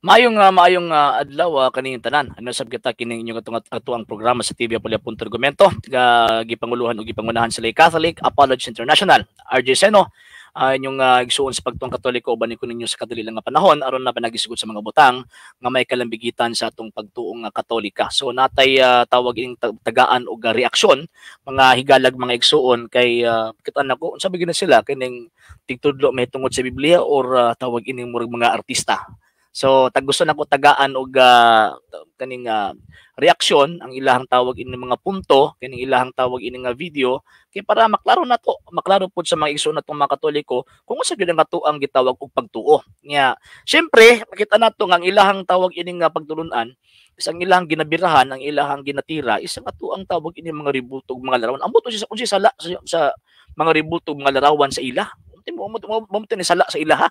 Maayong adlaw kaning tanan. Ano sab kita kining inyong atong atuang programa sa TV Apolya Punto Argumento, gipanguluhan ug gipangunahan sa Lay Catholic Apologists International. RJ Seno, inyong igsuon sa pagtuong Katoliko, uban ko ninyo sa kadali lang nga panahon aron na panagisugot sa mga butang nga may kalambigitan sa atong pagtuong Katolika. So natay tawag ining tagaan og reaksyon, mga higalag, mga igsuon, kay kita nako unsa ba gina sila kining tigtudlo mahitungod sa Biblia or tawag ining murag mga artista. So tag gusto nako tagaan og kaning reaksyon ang ilahang tawag ini mga punto kining ilahang tawag ini nga video kay para maklaro nato, maklaro pud sa mga igsoon natong mga Katoliko kung unsa gyud ang atoang gitawag og pagtuo. Nya syempre makita nato nga ang ilahang tawag ini nga pagtulun-an is ang ilahang ginabirahan, ang ilahang ginatira is ang atoang tawag ini mga rebulto ug mga larawan. Ambot unsa unsa sala sa mga rebulto ug mga larawan sa ila. Mo mo mo ni sala sa ila ha.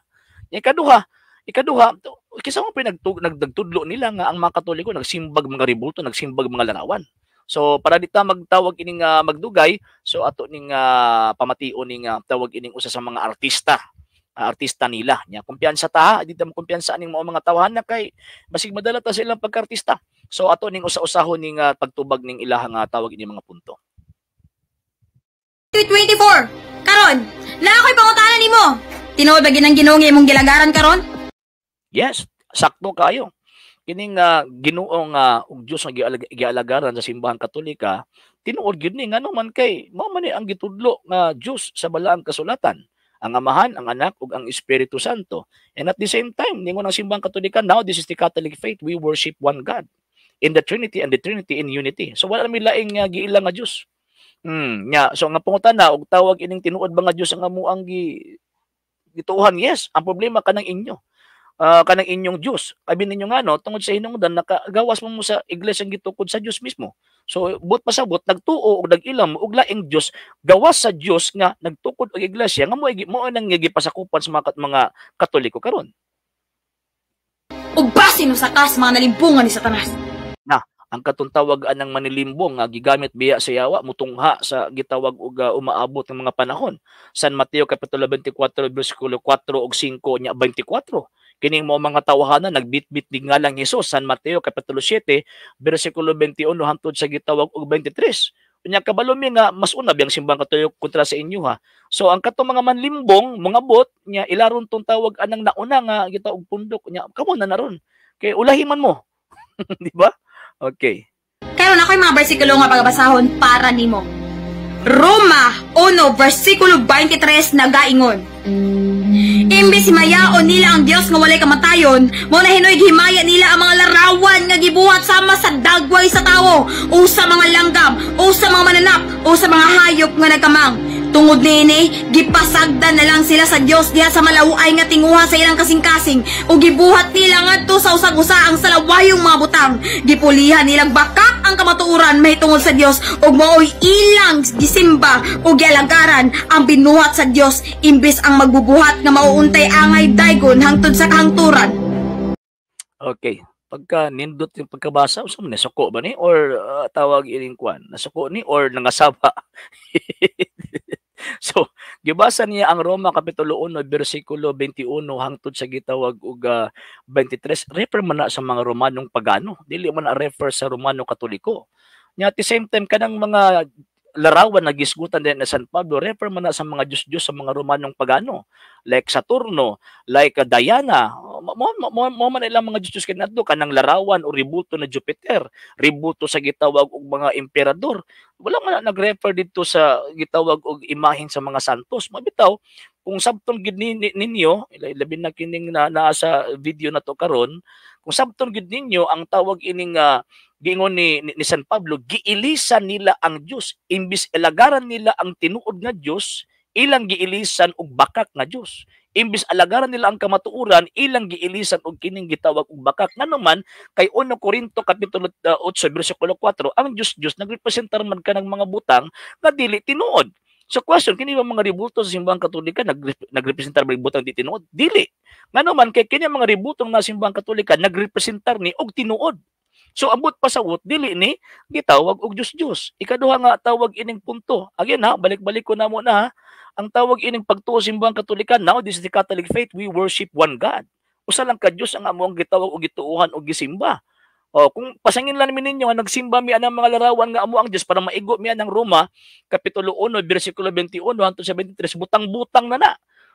Nya ikaduha, kinsa mo pinagtug nagtudlo nila nga ang mga Katoliko nagsimbag mga rebulto, nagsimbag mga larawan? So para di ta magtawag ining magdugay, so ato ning pamation ning tawag ining usa sa mga artista, artista nila. Nya kumpiyansa ta, di ta mo kumpiyansa aning mao mga tawhan na kay basig madala ta sa ilang pagkaartista. So ato ning usa-usahon ning pagtubag ning ilahang tawag ining mga punto. 24. Karon, naa ko'y pangutana nimo. Tinuod ba ginang Ginoo nga imong gilagaran karon? Yes, sakto kayo. Kining Ginoo nga ug Dios nga gialagaran sa Simbahang Katolika, tinuod gyud ni, ngano man kay mao man ni ang gitudlo nga Dios sa Balaang Kasulatan. Ang Amahan, ang Anak ug ang Espiritu Santo. And at the same time, ningon ang Simbahang Katolika, now this is the Catholic faith, we worship one God in the Trinity and the Trinity in unity. So wala mi laing giila nga Dios. Nya so nga pangutana og tawag ining tinuod ba nga Dios ang amuang gi gituohan? Yes, ang problema kanang inyo. Kanang inyong Dios. Abi ninyo nga no, tungod sa hinungdan nakagawas mo mo sa iglesia gitukod sa Dios mismo. So buot pasabot nagtuo og nag-ilam og laing Dios gawas sa Dios nga nagtukod og iglesia nga mo mo nang gipasakupan sa mga Katoliko karon. Ug basin usa ka sa mga nalimbungan ni Satanas. Na, ang katong tawag anang manilimbong nga gigamit biya sa yawa mutungha sa gitawag og umaabot ng mga panahon. San Mateo kapitulo 24 bersikulo 4 ug 5 nya 24. Kining mo mga tawhana nagbitbit ni ngalang Hesus, San Mateo kapitulo 7 bersikulo 21 hangtod sa gitawag og 23. Unya kabalo mi nga mas una biyang Simbang Katoliko kontra sa inyo ha. So ang katong mga manlimbong, mga bot nya ilaron tong tawag anang nauna nga gitawag pundok, nya kamo na naron. Kay ulahi man mo. Di ba? Okay. Karon ako'y mga bersikulo nga pagabasahon para nimo. Roma 1 versikulo 23 nagaingon: Imbes himayaon nila ang Dios nga walay kamatayon, mao na hinoy gihimaya nila ang mga larawan nga gibuhat sama sa dagway sa tawo, o sa mga langgam, o sa mga mananap, o sa mga hayop nga nagkamang. Tungod niini, gipasagdan na lang sila sa Dios diha sa malaway nga tinguha sa ilang kasing-kasing, ug gibuhat nila ngadto sa usag-usa ang salawayong mga butang. Gipulihan nilang bakak ang kamatuoran mahitungod sa Dios ug maoy ilang gisimba ug gialagaran ang binuhat sa Dios imbes ang magbubuhat nga mauuntay angay daygon hangtod sa kahangturan. Okay. Pagka nindot yung pagkabasa, unsa man ni, suko ba ni or tawag ining kwan? Nasuko ni or nangasaba? So, gibasa niya ang Roma kapitulo 1 bersikulo 21 hangtod sa gitawag og 23. Refer man na sa mga Romanong pagano, dili man na refer sa Romano Katoliko. Nya at the same time kanang mga larawan na gisgutan din na San Pablo, refer man na sa mga Diyos-Diyos sa mga Romanong pagano, like Saturno, like Diana. Mo man ilang mga Diyos-Diyos kanadto kanang larawan o rebulto na Jupiter, rebulto sa gitawag og mga emperador. Wala man na nag-refer dito sa gitawag og imahen sa mga santos. Mabitaw kung sabton gid ninyo, labi na kining na naa sa video na to karon, kung sabton gid ninyo ang tawag ining giingon ni San Pablo, giilisan nila ang Dios imbis alagaran nila ang tinuod nga Dios, ilang giilisan og bakak nga Dios. Imbis alagaran nila ang kamatuoran, ilang giilisan og kining gitawag og bakak. Ngano man kay 1 Korinto kapitulo 8 bersikulo 4, ang Dios Dios nagrepresentar man kanang mga butang nga dili tinuod. So question, kini ba mga rebulto sa Simbahang Katolika nagrepresentar ba butang di tinuod? Dili. Ngano man kay kini mga rebulto nga Simbahang Katolika nagrepresentar ni og tinuod. So abot pasawot dili ni gitawag og Dios-Dios. Ikaduha nga tawag ining punto. Again ha, balik-balik ko na mo na ha. Ang tawag ining pagtuo sa Simbahang Katolika, now this is the Catholic faith, we worship one God. Usa lang ka Dios ang among gitawag og gituohan og gisimba. O kung pasangin lang mi ninyo nga nagsimba mi anang mga larawan nga amo ang Dios para maigo mi anang Roma kapitulo 1 bersikulo 21 hangtod sa 23, butang-butang na na.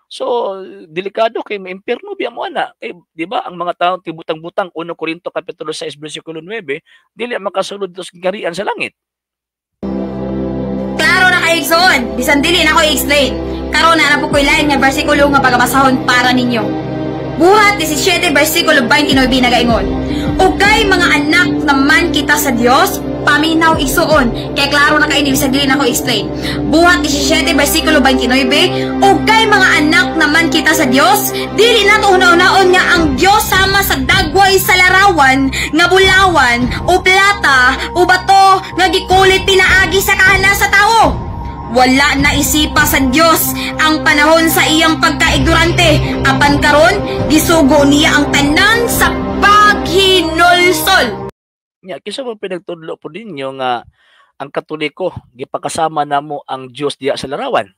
So delikado kay maimpierno biya mo ana. Kay di ba ang mga tawo tibutang-butang, 1 Korinto kapitulo 6 bersikulo 9, dili makasulod sa kaharian sa langit. Klaro na kay, igsoon, bisan dili na ko i-explain. Karon na po ko'y lain nga bersikulo nga pagabasahon para ninyo. Buhat 17 bersikulo 29 nagaingon, "Ug kay mga anak naman kita sa Dios." Paminaw, igsuon, kay klaro na kay ni bisan dili na ko explain. Buhat 17 bersikulo 29, "Ug kay mga anak naman kita sa Dios, dili nato huna-hunaon nga ang Dios sama sa dagway sa larawan nga bulawan o plata o bato nga gikulit pinaagi sa kahanas sa tawo. Wala na isipa sa Dios ang panahon sa iyang pagkaignorante, apan karon gisugo niya ang tanan sa paghinulsol." Nya kinsa mo pinagtudlo po ninyo nga ang Katoliko gipakasama namo ang Dios diya sa larawan?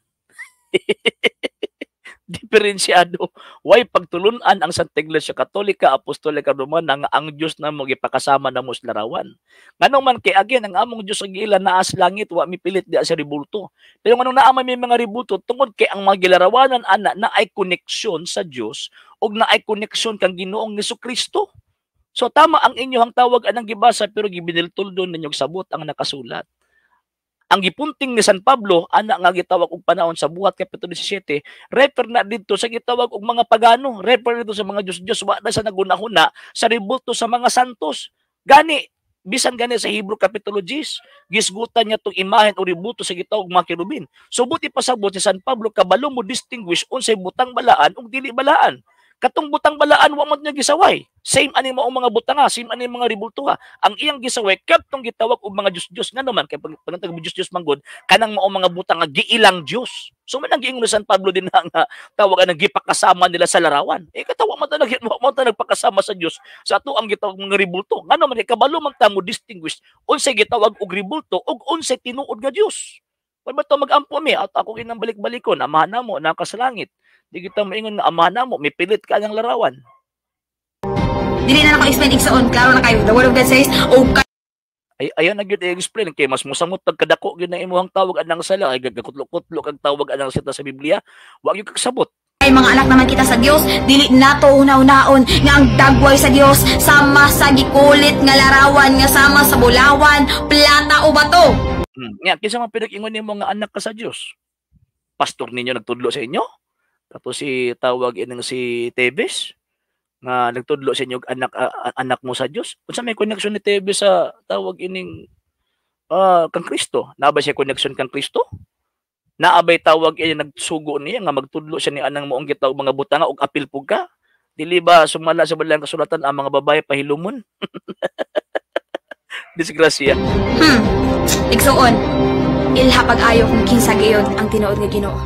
Diferensyado. Way pagtulun-an ang Santa Iglesia Katolika Apostolika Romana nga ang Dios namo gipakasama namo sa larawan. Nganong man kay again ang among Dios ang giila naa sa langit, wa mipilit diya sa rebulto. Pero nganong naa man may mga rebulto tungod kay ang mga gilarawanan ana na ay koneksyon sa Dios ug naay koneksyon kang Ginoong Kristo. So tama ang inyong tawag anang gibasa, pero gibiniltuldo ninyo sabot ang nakasulat. Ang gipunting ni San Pablo ana nga gitawag og panahon sa Buhat kapitulo 17, refer na didto sa gitawag og mga pagano, refer dito sa mga Diyos-Diyos, wa na sa nagunahuna sa rebulto sa mga santos. Gani bisan gani sa Hebrew kapitulo 10, gisgutan niya tong imahen o rebulto sa gitawag mga kerubin. So buti pasabot si San Pablo kabalo mo distinguish unsay butang balaan ug dili balaan. Katong butang balaan wa man niya gisaway. Same ani mao mga butanga, same ani mga rebulto ha. Ang iyang gisaway kadtong gitawag og mga Diyos-Diyos, ngano man kay pag pag Diyos-Diyos man gud kanang mao mga butang nga giilang Dios. So man ang giingon ni San Pablo din nga tawag ang gipakasama nila sa larawan. Eh katawa man ta nag wa man ta nagpakasama sa Dios sa ato ang gitawag mga rebulto. Ngano man kay kabalo man ta mo distinguish unsay gitawag og rebulto ug unsay tinuod nga Dios. Wala ba to mag-ampo mi at ako kinang balik-balikon, Amahan namo naa ka sa langit. Di kita maingon nga Amahan namo mipilit ka ng larawan. Dili na nako explain, igsoon, klaro na kayo. The word of God says, "O Ay ayaw na gyud i-explain kay mas mosamot pagkadako gyud na imuhang tawag anang sala ay gagakutlo-kutlo kag tawag anang sita sa Biblia, wa gyud kasabot. Kay mga anak naman kita sa Dios, dili nato huna-hunaon nga ang dagway sa Dios sama sa gikulit nga larawan nga sama sa bulawan, plata o bato." Nga kinsa man pinag-ingon nimo nga anak ka sa Dios? Pastor ninyo nagtudlo sa inyo? Kato si tawag ining si Teves nga nagtudlo sa inyo anak anak mo sa Dios. Unsa may connection ni Teves sa tawag ining kang Kristo? Naa ba siya connection kang Kristo? Naa bay tawag ini nagsugo niya nga magtudlo siya ni anang moong gitawag mga butanga og apil pug ka? Dili ba sumala sa balang kasulatan ang mga babae pahilumon? Disgrasya. Igsuon, ilha pag-ayo kung kinsa gayon ang tinuod nga Ginoo.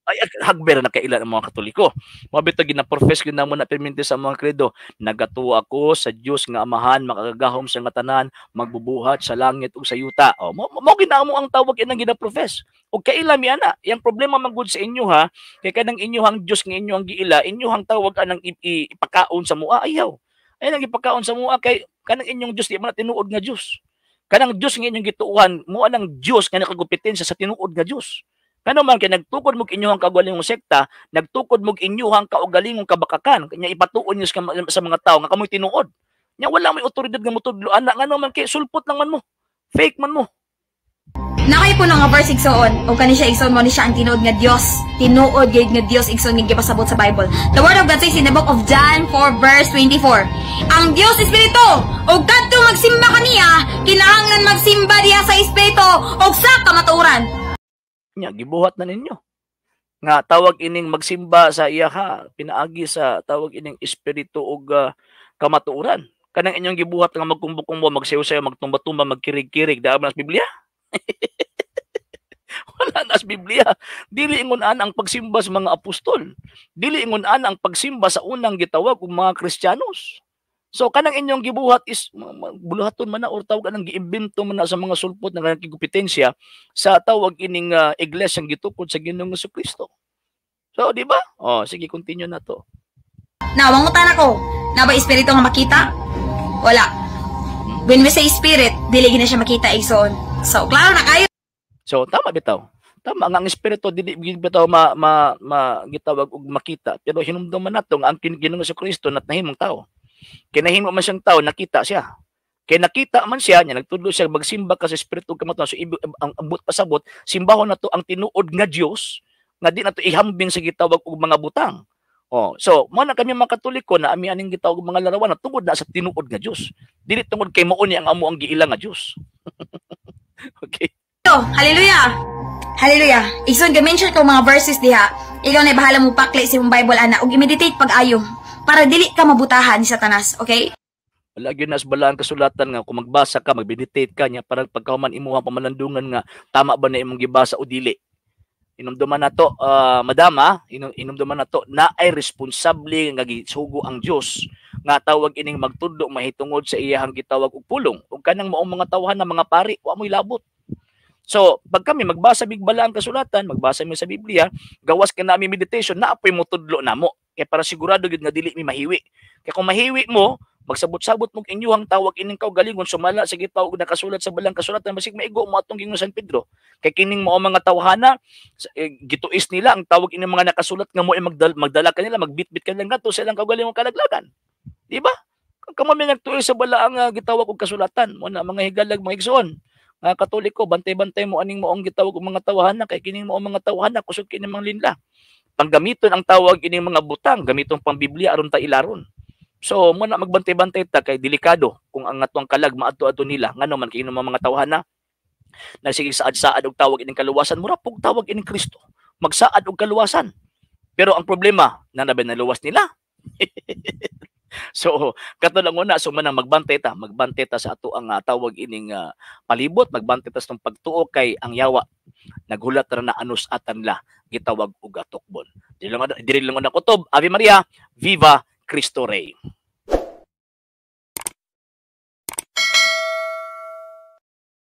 Ay hagber na kailan ang mga Katoliko. Mao bitaw gina-profess gyud namo na perminti sa mga credo. "Nagatuo ako sa Dios nga Amahan makagagahom sa nga tanan, magbubuhat sa langit ug sa yuta." O mo mo ginamo ang tawag inang gina-profess. Ug kaila mi ana, yang problema man gud sa inyo ha, kay kanang inyohang Dios nga inyohang giila, inyohang tawag anang ipakaon sa mua, ayaw. Ay nang ipakaon sa mua kay kanang inyong Dios di man na tinuod nga Dios. Kanang Dios nga inyong gituohan, mo anang Dios nga nakakompetensya sa tinuod nga Dios. Kano man kay nagtukod mo inyong kaugalingong sekta, nagtukod mo inyong kaugalingong kabakakan, kanya ipatuon niyo sa mga tao nga kamoy tinuod. Nya wala may otoridad nga motudlo ana, ngano man kay sulpot lang man mo. Fake man mo. Nakay po nga verse, igsoon, o kani siya, igsoon, mo ni siya ang tinuod nga Dios. Tinuod gyud nga Dios, igsoon, nga gipasabot sa Bible. The word of God says in the book of John 4 verse 24, "Ang Dios espiritu, ug kadto magsimba kaniya, kinahanglan magsimba diha sa espiritu ug sa kamatuoran." Nya gibuhat na ninyo nga tawag ining magsimba sa iyaha pinaagi sa tawag ining espiritu ug kamatuoran. Kanang inyong gibuhat nga magkumbo-kumbo, magsayo-sayo, magtumba-tumba, magkirig-kirig, daa ba sa Biblia? Wala na sa Biblia. Dili ingon ana ang pagsimba sa mga apostol. Dili ingon ana ang pagsimba sa unang gitawag og mga Kristiyanos. So kanang inyong gibuhat is buluhaton man na or tawag anang giimbento man na sa mga sulpot nga kompetensya sa tawag ining iglesia gitukod sa Ginoong Kristo. So di ba? Oh, sige, continue na to. Now, mangutan ako, naa ba espiritu nga makita? Wala. When we say spirit, dili gina siya makita, igsoon. So, klaro na kayo. So tama bitaw. Tama nga ang espiritu dili gid bitaw ma, ma, ma gitawag og makita, pero hinumduman nato nga ang Ginoong Kristo nat nahimong tao. Kay nahimo man siyang tao, nakita siya. Kay nakita man siya niya, nagtudlo siya magsimba ka sa espiritu kamatuoran. So ang ambot pasabot, simbahon nato ang tinuod nga Dios nga di nato ihambing sa gitawag og mga butang. Oh, so mo na kami mga Katoliko na ami aning gitawag og mga larawan na tungod na sa tinuod nga Dios. Dili tungod kay mao ni ang amo ang giila nga Dios. Okay. Hallelujah! Hallelujah! Igsoon, ga-mention ko mga verses diha. Ikaw na bahala mo pakli sa imong Bible ana ug i-meditate pag-ayo para dili ka mabutahan ni Satanas, okay? Wala gyud nas balaan kasulatan nga kung magbasa ka, mag-meditate ka niya para pagkahuman imuha pamalandungan nga tama ba na imong gibasa o dili. Inumduman nato, madama, inumduman nato na ay responsable nga gisugo ang Dios nga tawag ining magtudlo mahitungod sa iyahang gitawag og pulong. Ug kanang maong mga tawhan na mga pari, wa mo'y labot. So, pag kami magbasa mig balaang kasulatan, magbasa mi sa Biblia, gawas ka nami meditation, naapoy mo tudlo namo. Kay para sigurado gyud nga dili mi mahiwi. Kay kung mahiwi mo, magsabot-sabot mong inyuhang tawag ining kaugalingon sumala sa gitawag nakasulat sa balang kasulatan, basig maigo mo atong gingon San Pedro. Kay kining mao mga tawhana, gituis nila ang tawag ining mga nakasulat nga mo ay magdala kanila, magbitbit kanila ngadto sa ilang kaugalingong kalaglagan. Di ba? Kung kamo may nagtuis sa balaang gitawag og kasulatan, mo na mga higalag, mga igsoon nga Katoliko, bantay-bantay mo aning moong gitawag og mga tawhana, kay kining mao mga tawhana kusog kini mga linla. Panggamiton ang tawag ining mga butang, gamiton pang Biblia aron ta ilaron. So mo na magbantay-bantay ta kay delikado kung ang atong kalag maadto-adto nila, ngano man kay mga tawhana nagsige saad-saad og tawag ining kaluwasan, mura pug tawag ining Kristo. Magsaad og kaluwasan. Pero ang problema, na naluwas nila. So kato lang una, so manang magbantay ta sa ato ang tawag ining palibot, magbantay ta sa pagtuo kay ang yawa naghulat ra na anus atan la gitawag og atukbon. Dili lang na kutob. Ave Maria, Viva Cristo Rey.